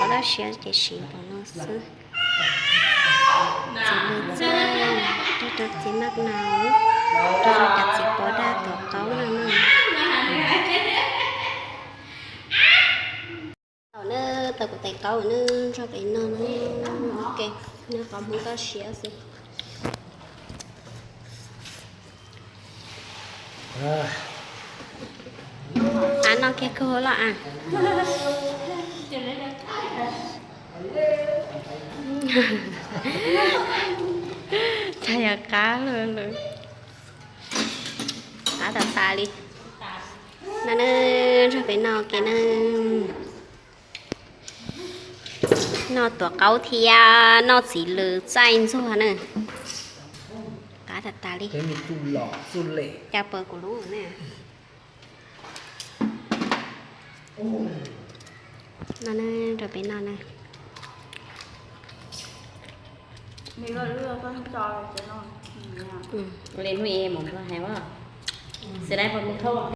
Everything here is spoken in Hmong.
Tau siav ces siv npaum no xwb. Txiv lws txaij, rau rau txiv maj nau, rau rau cov txiv pov daj tuav qaub no na. Tau na, tau kuv tais qaub na, nrog peb noj na. Ok, noj qos Hmoob toj siab xwb. Av noj kiag kawg los as. Tag yog qab lawm, qab tas tas li. No na, nrog peb noj ke na. Noj tuav qaub thiab noj txiv lws txaij ntxuag na. Qab tas tas li. Cas pas kuv lub na. No na, nrog peb noj na. Li hnub ib mus nplog hais, xws dai pas mus thauj.